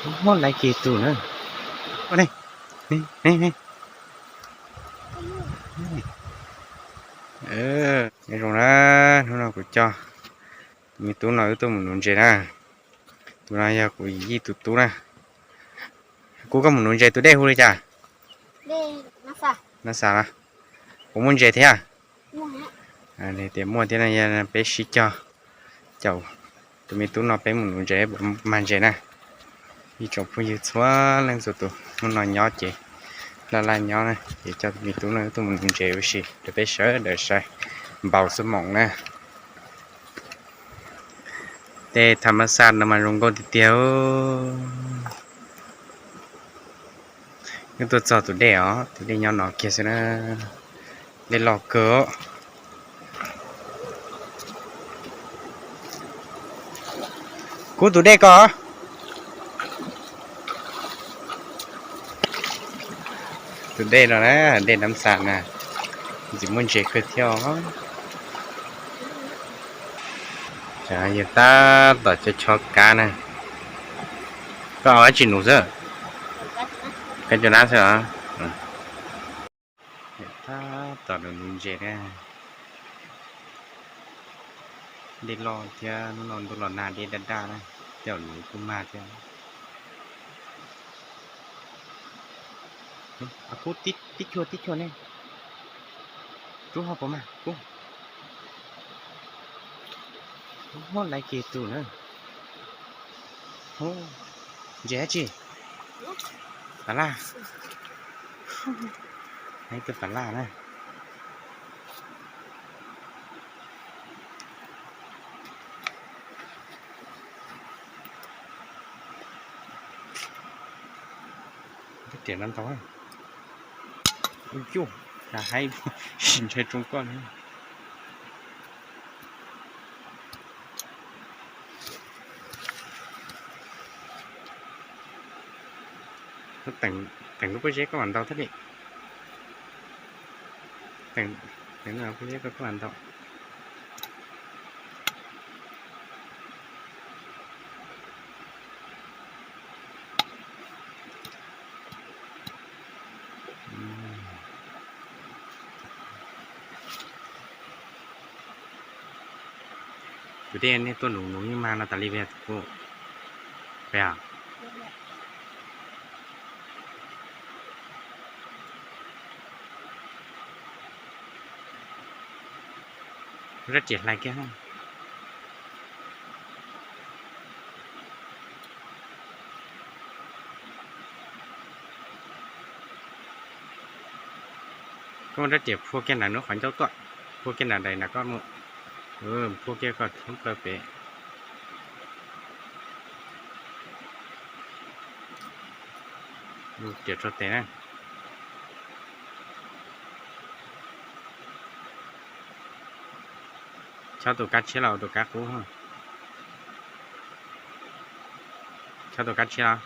Muaj laiv kiag tus na. Nyob zoo na, hnub no kuv coj tus me tub no wb tuaj mus nuv ntses na. Tus no yog kuv yij tus tub na. Kuv, koj mus nuv ntses tus dej hu li cas? Nab Xas los? Puas muaj ntses thiab? Tias muaj thiab no, peb sib cog caum tus me tub no peb mus nuv ntses, mag ntses na. Ib tsoom phooj ywg txhua leej txhua tus, hnub no nyob ces laj laj nyob na, ces coj tus me tub no tuaj mus nuv ntses ua si rau peb sawv daws saib npau xuab moos na. Tej tham mas xaj no mas zoo nkauj tiag tiag. Wb tuaj txog tus dej os, tus dej nyob no kiag xwb na. Dej loj kawg. Kuv tus dej ko. Tus dej no na, dej Nab Xas na, ntxim muaj ntses kawg thiab os. Yog tab tom cov chob kab na. Koj ua dab tsi nuv xwb? Kab cov nab xwb os. Tab tom nuv ntses na. Dej loj thiab, hnub no ntuj los nag dej daj daj na, tej zaum nuv kuj mag thiab. Kub tib chuag tib chuag ne. Rub ho puas mag kub. Muab laiv kiag tus na. Ntses dab tsi? Pas laj. Ib tug pas laj na. Rab riam no ntau. Ua cuj, haib sis ntshai tsoo koj li. Teem lub pob zeb koj mam ntaus thiaj li. Teem lub pob zeb koj mam ntaus. Tus dej nej tuaj nuv nuv yeej mag no tas li, kuv, rab riam hlais kiag. Koj muab rab riam phua kiag nram nws qhov ncauj tuaj, phua kiag nram daim nram koj mus, phua kiag kom thoob plaws pem. Riam tso tes na. Chob tus kab tshiab los tus kab qub? Chob tus kab tshiab los?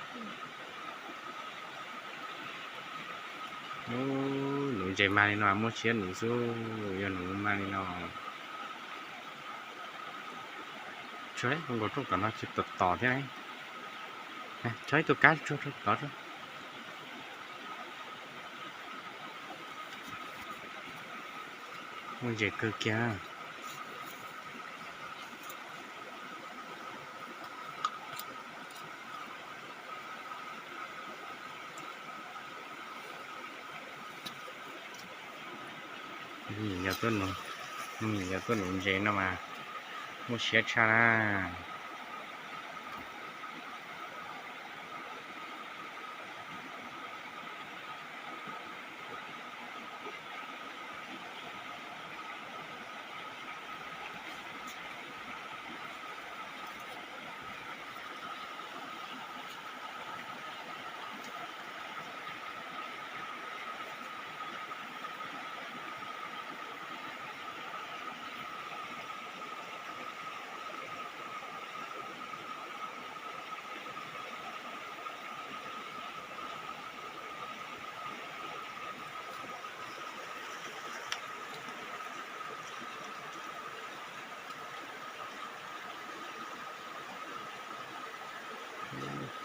Nuv ntses mag li no muaj siab nuv xwb, yog nuv mag li no. Tsuag, zoo nkaus rooj tom no tsis tom tom thiab. Chob ib tug kab tsuag rau tod tso. Muaj ntses kawg kiag. Yog tuaj nuv ntses no mas muaj siab tshaj na.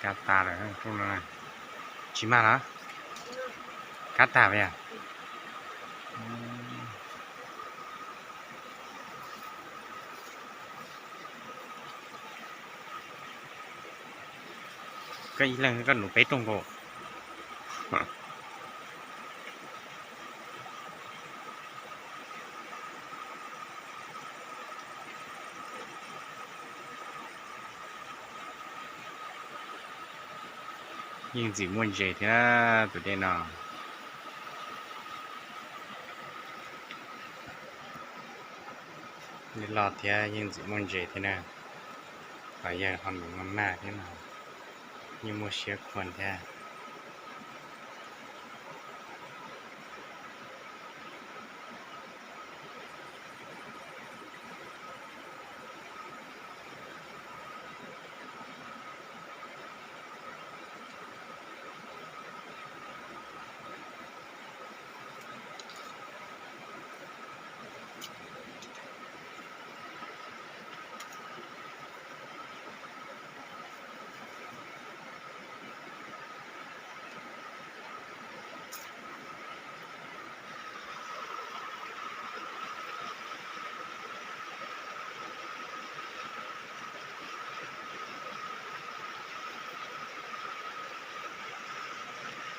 Kab tas lawm, tsis mag los? Kab tas yog? Koj ib leeg koj nuv peb rooj nkaus. Yeej ntxim muaj ntses thiab tus dej no. Dej loj thiab yeej ntxim muaj ntses thiab na. Los yog ho nws maj maj thiab no, yeej muaj siab khuav thiab.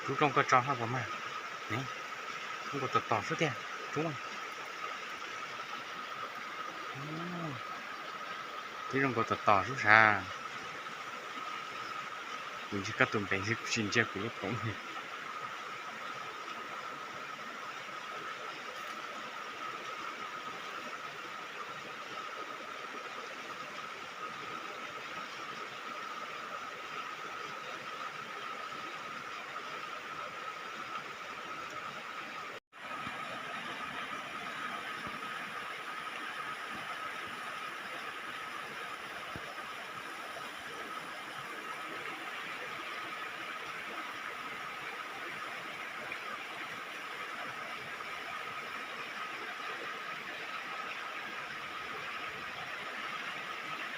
Rub rooj koj tso hab puas mag? Rub nkaus tom tom sub tiag, rub. Tib zoo nkaus tom tom sub sav. Kuv ntsia koj tus npe xwb, kuv tsis ntsia kuv lub koom.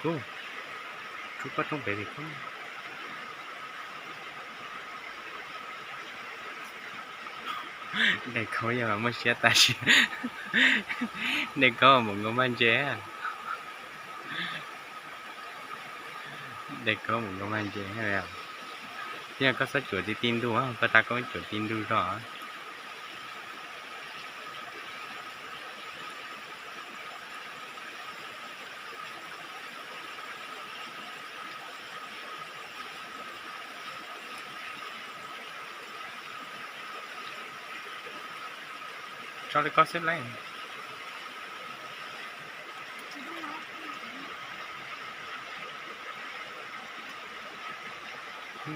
Kuv, rub koj roob pem vim kub. Dej khaub yog muaj siab tas siab. Dej khaub mus nkaus maj ntses. Dej khaub mus nkaus maj ntses. Thiab koj txhob cuam tib tib ntuj, koj tab koj cuam tib ntuj zog. Tso li koj xwb lauj.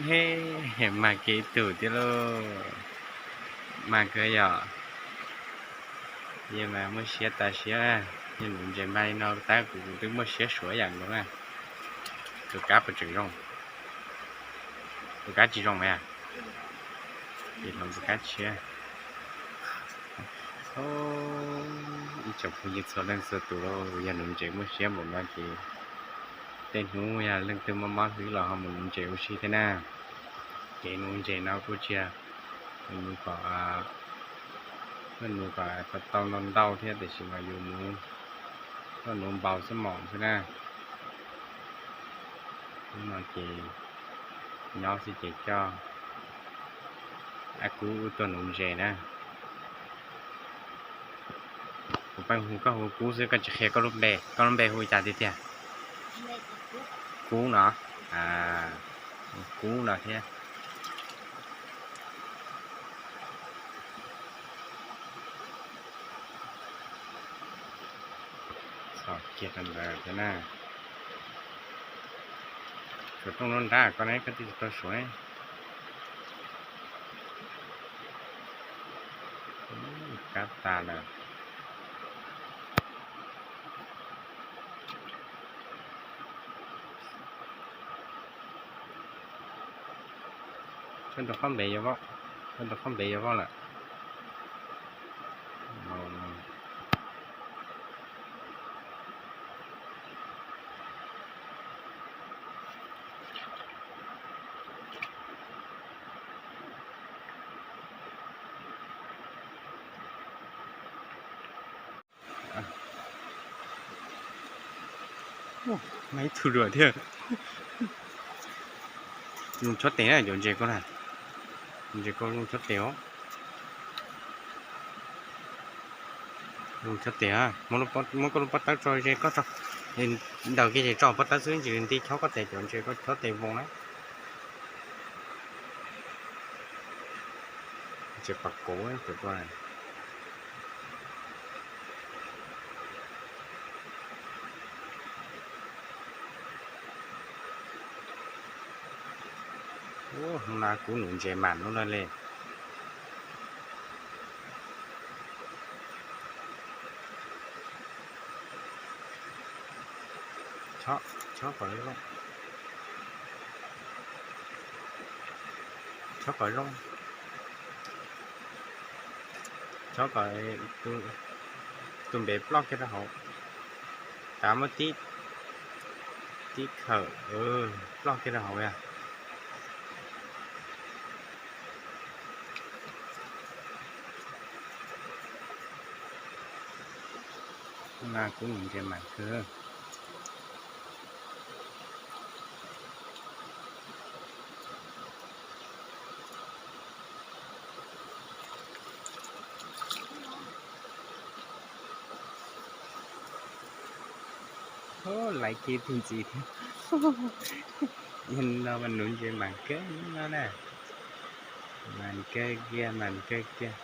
He, mag kiag ib tug thiab lauj. Mag kawg yom. Yog mas muaj siab tas siab, yog nuv ntses mag li no tab kuv twb muaj siab suav yam nkaus na. Tus kab puas tseem zoo? Tus kab tsis zoo mas, ces hloov tus kab tshiab. Ib tsoom phooj ywg txhua leej txhua tus lauj, yog nuv ntses muaj siab npaum no ces tej hnub yog leej twg mob mob hlwb los ho mus nuv ntses ua si thiab na. Kev nuv ntses no kuj tsis yog nuv kom, nuv kom tau ntau ntau thiab tiam sis mas yus nuv, koj nuv npau xwb mom xwb na. Hnub no ces nyob xwb ces coj a kub tuaj nuv ntses na. Kuv pheej hu koj hu kub xwb, koj tsis qhia koj lub npe, koj lub npe hu li cas tiag tiag? Kub no. Kub no thiab. Txhom kiag rau ntawd thiab na. Tshuav rooj nruab nrab koj ne, koj twb tsis tau suav ne. Kab tas lawm. Koj tus qhob npe yuav vau, koj tus qhob npe yuav vau lawm. Mas ib tug dua thiab. Zoo chob tes na, cov ntses koj na. Ntses koj zoo chob tes os. Zoo chob tes, muab koj lub pob tawb tso ze koj tso. Ntaus kiag ces tso pob tawb xwb, ntsis nti chob koj tes, cov ntses koj chob tes voos na. Ntses pas kauv cov ko. Ub, na kuv num ntses mas lub no le. Chob, chob kom zoo, chob kom zoo, chob kom tus npe ploj kiag rau hauv. Tav muab tib, tib khawm, ploj kiag rau hauv yog. Na kuv num ntses mas kawg. Laiv kiag tug ntxiv thiab. Yog no mas num ntses mas kawg no na. Mas kawg kiag, mas kawg kiag.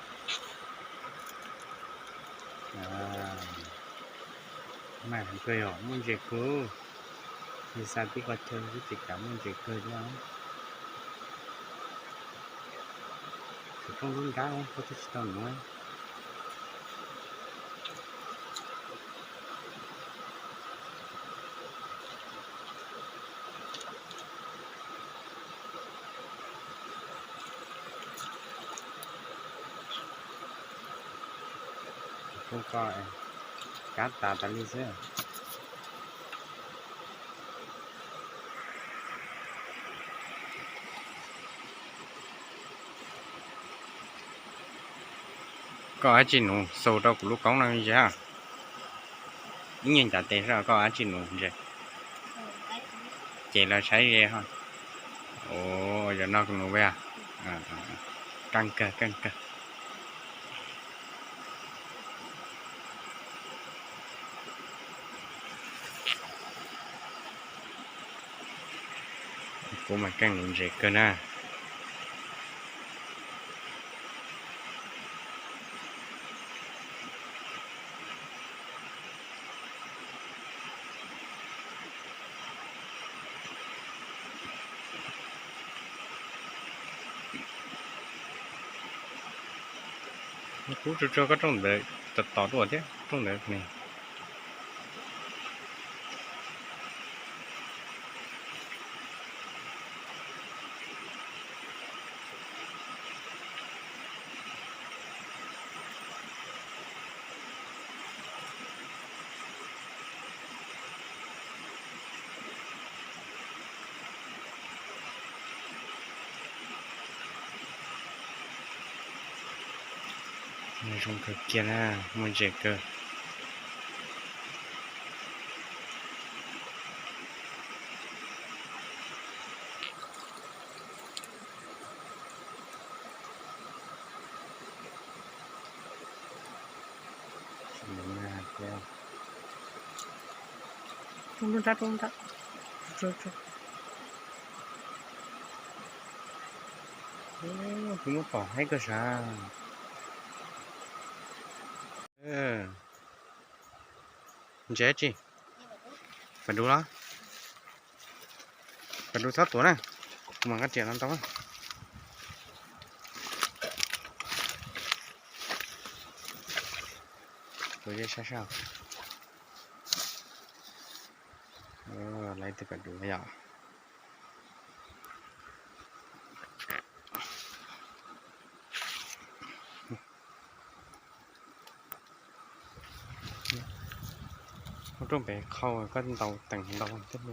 Mas kawg yog muaj ntses kawg. Yog xa tib qho chaw xwb ces kav muaj ntses kawg thiab. Kuv rooj lub nrab koj twb tsis tau nuv. Kuv ko kav tas tas li xwb. Koj dab tsi nus xaus rau kuv lub koob no ntses? Ib nyuag ncav tes xwb koj dab tsi nus ntses? Ces los saib ze ho. Ua yog no kuv nus a. Keej kawg, keej kawg. Kuv mas keej nus ntses kawg na. Kuv tsuas tsuag koj rooj ntawd tom tom tuaj thiab rooj ntawd ne. Zoo kawg kiag na, muaj ntses kawg. Kuv muab tom haib kawg sav. Ntses tsi? Pas dub los? Pas dub txhob tuav na, kuv mam nqa riam los ntau. Tuav ze sab sab. Lawv tus pas dub yom. Ua rau pem qhau koj ntaus teem ntau thiab.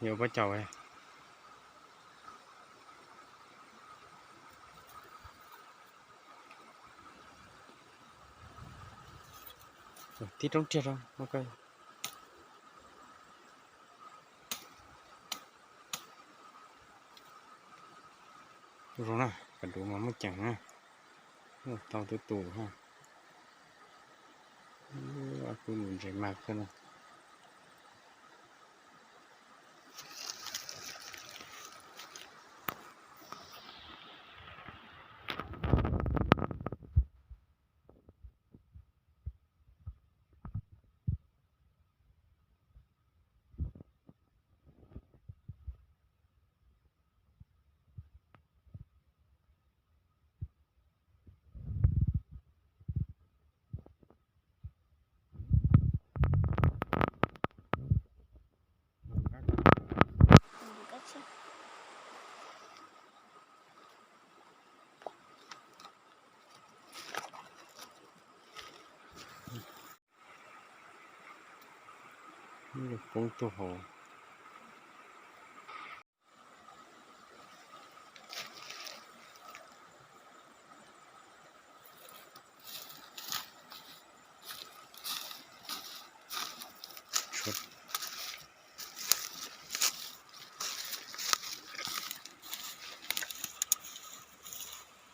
Yuav pob caus. Tib roob riag rau no. Zoo na, kav duv mas muaj ceem na, tau twb tus ha. Kuv mus ntses mag kawg no. Poob tuaj hauv.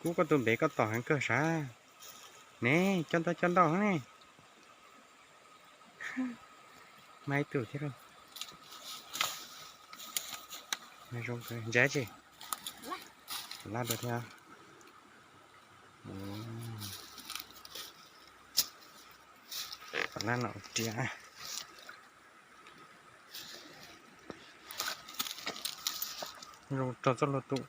Kub, koj tus npe koj tom heev kawg sav ne, coj ntau coj ntau ne. Mas ib tug thiab lauj. Zoo kawg, ntsia tsi. Laj rau thiab. Laj no ua riam. Zoo rau txoj hlua tus.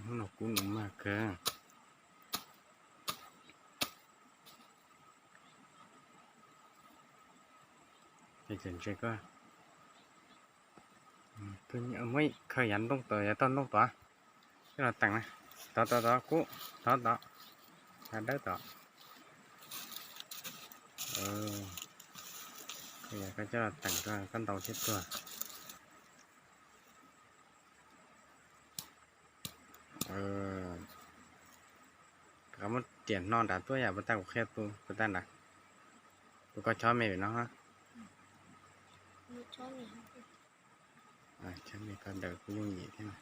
Hnub no kub num mag kawg. Ces ntse koj muab khaws yav ntoo tod, yav tog ntoo tod, coj los teem na. Tod tod tod kub, tod tod, hav dawb tod. Khaws yav koj coj los teem rau koj ntau thiab tuag. Koj muab riam hno nrad tuaj yam puas tas kuv qhia tus puas tas nrad. Tus koj chob me pem no. Chob me koj daws kuj yooj yim thiab.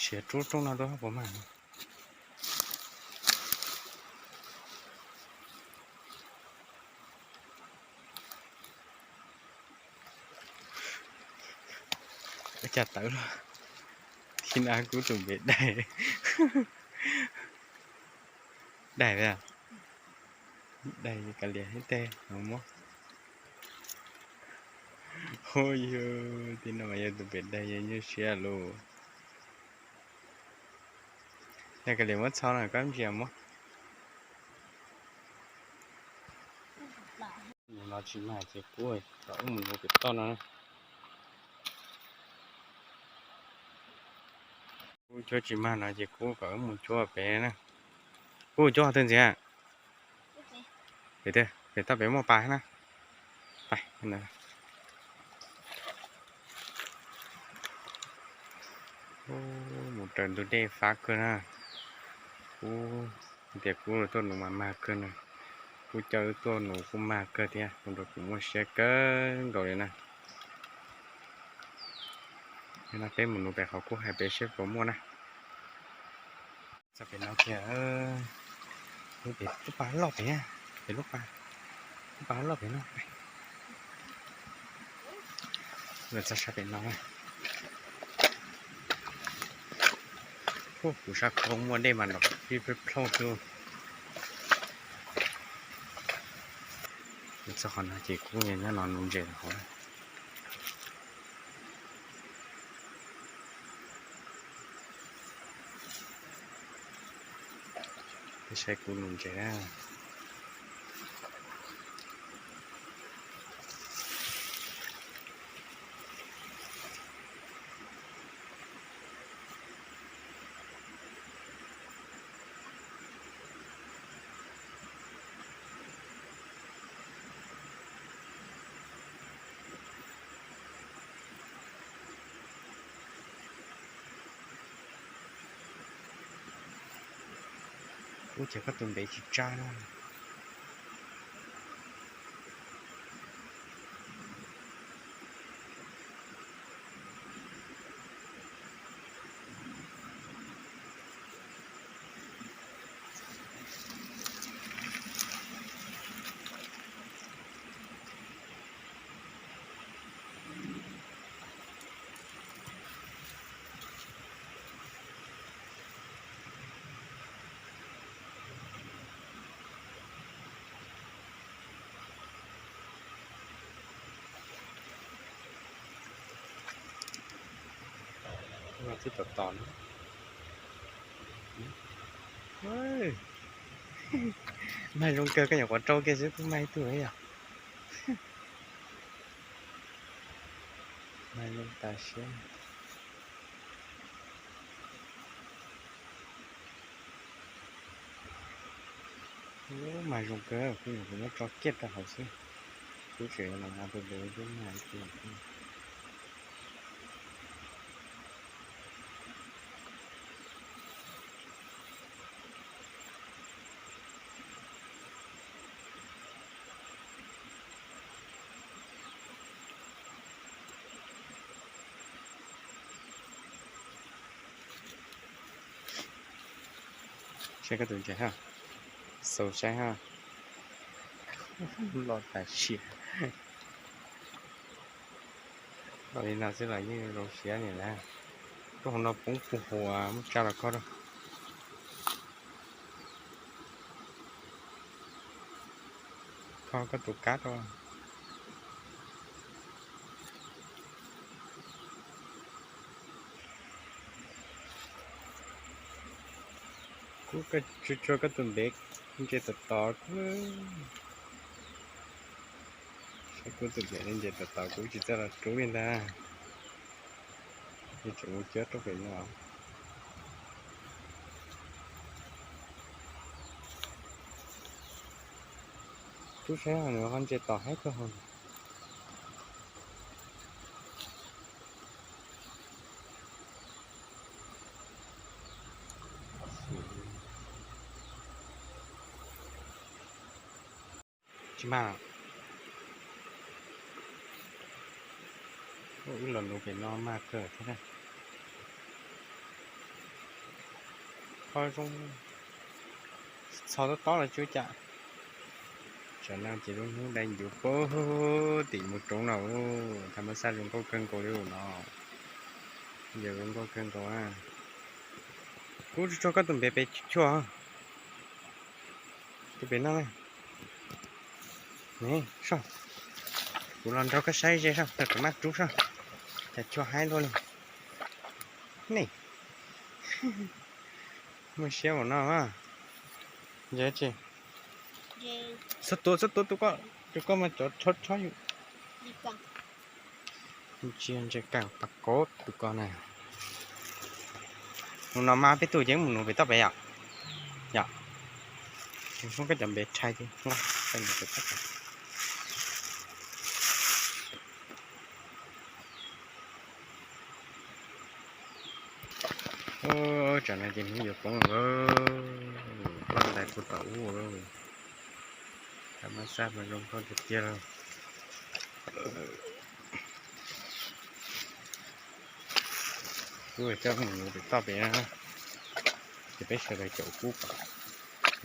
Siav rub rooj no rau puas mag. Ua cas tawv luaj. Thib no kuv tus npe Daim. Daim, Daig kav liam ib teg no muab. Hu yug, tib no mas yog tus pem daig yog nyuaj siab lauj. Yog kav liam muab txhob no koj ntsia muab. No tsis mag ces kuv kom wb mus ua pem toj no. Kuv cuab tsis mag no ces kuv kom wb mus cuab pem na. Kuv cuab qhov twg ntxiv? Pem twg? Pem toj pem muaj pas na. Mus raws ntug dej fab kawg na. Kuv tias kuv tuaj nuv mas mag kawg na. Kuv coj wb tuaj nuv kuj mag kawg thiab, ua rau kuv muaj siab kawg nkaus li na. No peb mus nuv pem qhov kuv hais pem seb puas muaj na. Txog pem no kiag, lub pas loj pem, pem lub pas, lub pas loj pem no. Txog sab pem no, kuv sab khau muaj dej mas nrov pib plhooj xwb. Txog qhov no ces kuv nyob no nuv ntses hauv. Peb saib kuv nuv ntses na. Ub, ces koj tus npev tsis tsab na. Twb tos tos na. Mag zoo kawg, koj nyuam qhuav rau kiag xwb twb mag ib tug yom. Mag zoo tas siab. Ub, mag zoo kawg, kuv nyuam qhuav muab tso kiag rau hauv xwb. Kuv tseem los tus ntev twb mag ib tug. Saib koj tus ntses ha, xaus saib ha. Loj tas siab. Los li no xwb los yeej zoo siab li na. Lub hauv no poob puag huv, muab tsa los kho rau. Kho koj tus kab rau. Kuv tsuag tsuag koj tus ntev ntses tom tod kuv. Saib kuv tus ntev ntses tom tod kuv tsis txawj los rub li ntag. Tseem mus cuab rau pem no. Rub saib nws ho ntses tom haib kawg hos. Tsis mag. Wb los nuv pem no mag kawg thiab na. Qhov zoo, txhos tob tob los tsis ua cas. Tsam no ces lub hnub dai ncuv puag tim mus roob no, thaj mab xaj zoo nkauj kawg nkaus li no. Yog zoo nkauj kawg nkaus. Kuv tsuag tsuag koj tus ntev pem chuaj. Tus pem no na. Ne, soj, kuv los nrog koj saib ze soj, tau kom mab rub soj, cas chua haib luaj li. Ne, muaj siab ua no. Txhob tua, txhob tua tus koj, tus koj mas cov rhob rhob yus. Ntsia ntse kawg pas kov tus koj na. Hnub no mas peb tuaj yeeb mus nuv pem toj pem yom. Yom, muab koj cov npe rhais ces nqa. Tsam no ces hnub yuav poob lawm, poj ntais puag tom ub lawm. Tab mas xaj mas zoo nkauj tiag tiag lawm. Kuv coj mus nuv pem toj pem na, ces peb sawv daws caum kuv pom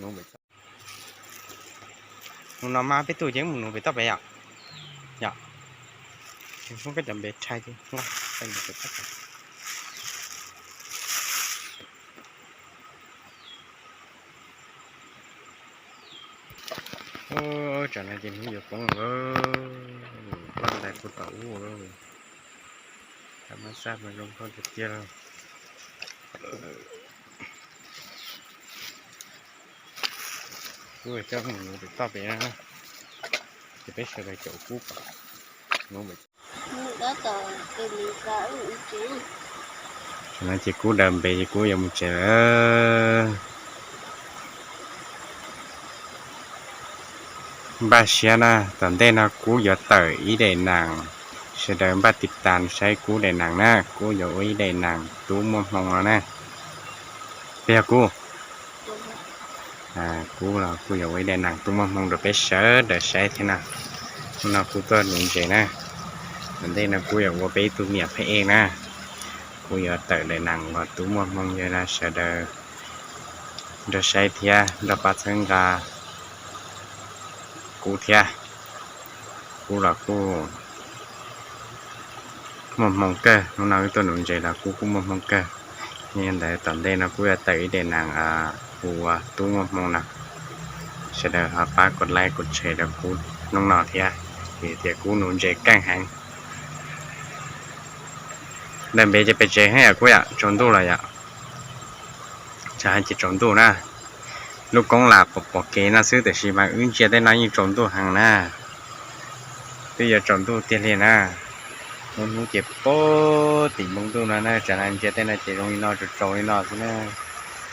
nuv pem toj. Hnub no mas peb tuaj yeeb mus nuv pem toj pem yom. Yom, muab koj cov npe rhais ces nqa. Tsam no ces hnub yuav poob lawm, poj ntais puag tom ub lawm. Tab mas xaj mas zoo nkauj tiag tiag lawm. Kuv coj mus nuv pem toj pem na, ces peb sawv daws caum kuv pom nuv pem toj. Tsam no ces kuv daws npe ces kuv yuav mus tsev lawm. Npaj siab na, tom ntej no kuv yuav tawm ib daim nees, sawv daws npaj tiv tas saib kuv daim nees na, kuv yuav ua ib daim nees tub muaj hmoo no na. Puas yog kuv? Kuv los kuv yuav ua ib daim nees tub muaj hmoo rau peb sawv daws saib thiab na. Hnub no kuv tuaj nuv ntses na, tom ntej no kuv yuav ua peb ib tug niam phab ej na. Kuv yuav tawm daim nees uas tub muaj hmoo yog no sawv daws nrog saib thiab nrog pab txhawb nqa kuv thiab. Kuv los kuj muaj hmoo kawg, hnub no wb tuaj nuv ntses los kuv kuj muaj hmoo kawg. Yog li ntawd tom ntej no kuv yuav tawm ib daim nees uas tub muaj hmoo no, sawv daws ho pab kuv like kuv share rau kuv hnub no thiab, vim tias kuv nuv ntses keej heev. Daws npe ces pem tsev heev yom, kuv yom, tsaus ntuj los yom. Tsis hais ces tsaus ntuj na, lub koob lam pom pom kev no xwb tiam sis mas wb ntsia tej no yeej tsaus ntuj heev na. Twb yuav tsaus ntuj tiag li na, hnub hnub ces poob tim npoo ntuj no na, tsam no ntsia tej no ces zoo li no tsaus tsaus li no xwb na.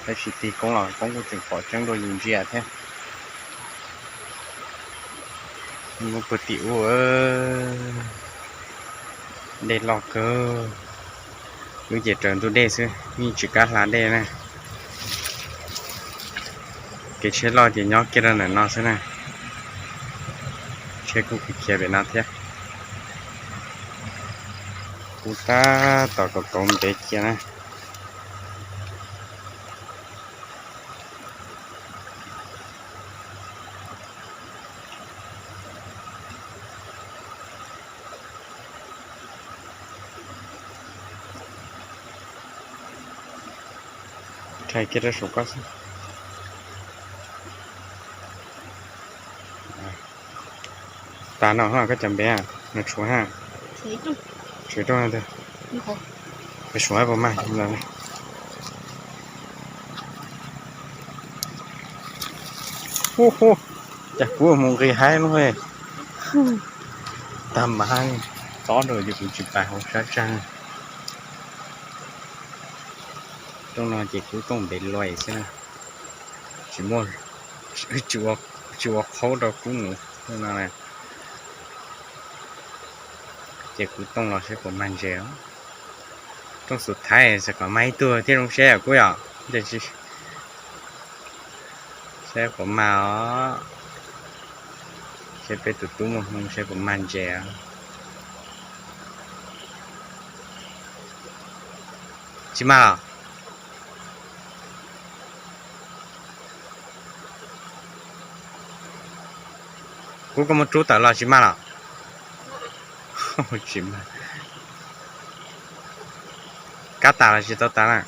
Tab sis tig koob los koob kuj tseem pom tseeb dua yus ntsia thiab. Mus puag tim ub, dej loj kawg, wb ces raws ntug dej xwb, yeej tsis kam hla dej na. Kev tsheb loj ces nyob kiag rau ntawm no xwb na. Tsheb kuj khiav pem no thiab. Kuv tab tom kauv kauv ntev cia na. Rhais kiag rau saum koj xwb. Tas no ho koj cov npe no tshuav ha. Tshuav rooj ntag. Peb suav puas mag lawm. Hu hu, cas kuv mus nqis haib lub. Tag mas tob rau ces kuv tsis pais hauv sab tsag. Rooj no ces kuv tooj npe luaj xwb na. Tsis muaj, tsis ua qhaub rau kuv mus no na. Ces kuv tooj los saib puas mag ntses os. Rooj xub thaiv xav kom mag ib tug thiaj zoo siab yom kuv yom. Saib puas mag os. Saib peb tus tub muaj hmoo saib puas mag ntses os. Tsis mag los? Kuv koj muab rub tawm los tsis mag los? Tsis mag. Kab tas los tsis tau tas na?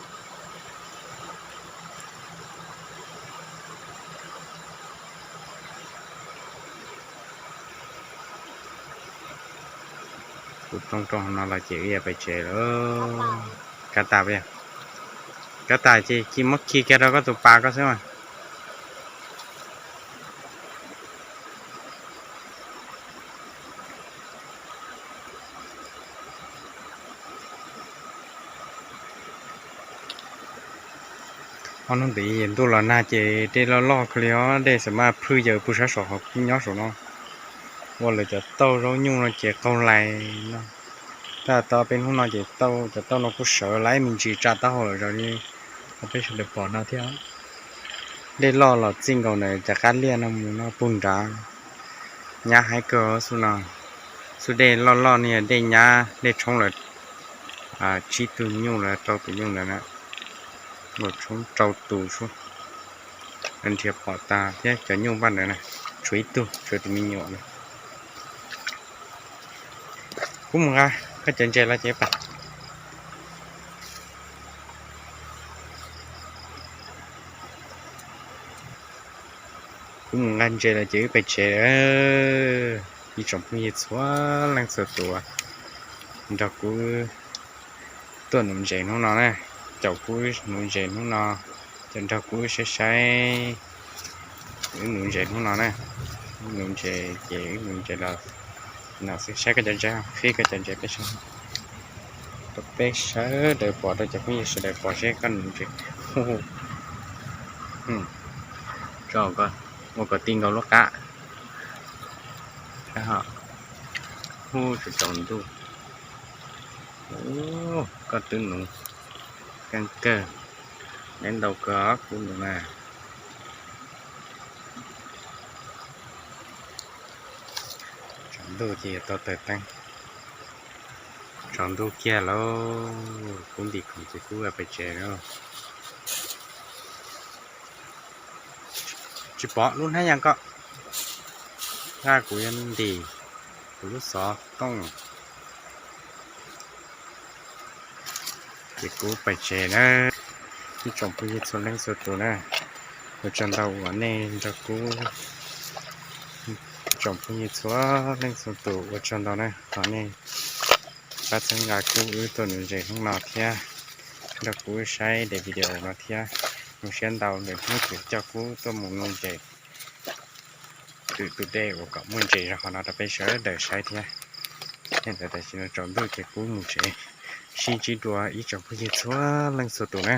Tus plooj rau hauv no los ces wb yuav pais tsev lawm. Kab tas, kab tas ces cia muab khi kiag rau koj tus pas koj xwb mas. Ob hnub ntawd ntuj los nag ces dej loj loj kawg li os, dej xam maj phwj yaws pw sab saum hauv nyob saum no. Ua lawv cov tauj zaub nyuj no ces qaug lais no. Tab tom peb hnub no ces tauj, cov tauj no kuj sawv lawm, me ntsis tsa taub hau lawm zoo li peb sawv daws pom no thiab. Dej loj los txij nkaus ntawm cov qab liaj no mus no puag nrad. Nyab haib kawg xwb no. Xub dej loj loj no yog dej nyab, dej tshoob lawv tsib tug nyuj los rau tus nyuj ntawd na, los tshoob rau tus sub. Nrhiav pom tas thiab cov nyuj npaj ntawd na, tshuav ib tug, tshuav tus me nyuam na. Kuv mus nqa koj cov ntses los ces pais. Kuv mus nqa ntses los ces wb pais tsev. Ib tsoom phooj ywg txhua leej txhua tus nrog kuv tuaj nuv ntses hnub no na, caum kuv nuv ntses hnub no, ces nrog kuv saib saib wb nuv ntses hnub no na. Wb nuv ntses ces wb nuv ntses los no xwb, saib koj cov ntses, qhib koj cov ntses peb saib, rau peb sawv daws pom, rau cov phooj ywg sawv daws pom seb koj nuv ntses. Tso, ua kom ti nkaus lub qab. Hu, tsaus ntuj. Koj twb nuv keej kawg, neb ntau kawg kuv nuv na. Tsaus ntuj ces yuav tau taws teeb. Tsaus ntuj kiag lauj, kuv ntim khoom ces kuv pais tsev lawm. Tsis pom lub hnab yas koj, nqa kuv yuav ntim kuv lub xov tooj. Ces kuv pais tsev na, ib tsoom phooj ywg txhua leej txhua tus na, ua tsaug ntau uas nej nrog kuv, tsoom phooj ywg txhua leej txhua tus ua tsaug ntau na, thov nej pab txhawb nqa kuv wb tuaj nuv ntses hnub no thiab, nrog kuv saib daim video no thiab. Zoo siab ntau lwm hnub kuv coj kuv tuaj mus nuv ntses, twm tus dej uas kom muaj ntses zoo hov no rau peb sawv daws saib thiab. Ntawd tam sim no tsaus ntuj ces kuv mus tsev, sib ntsib dua ib tsoom phooj ywg txhua leej txhua tus na.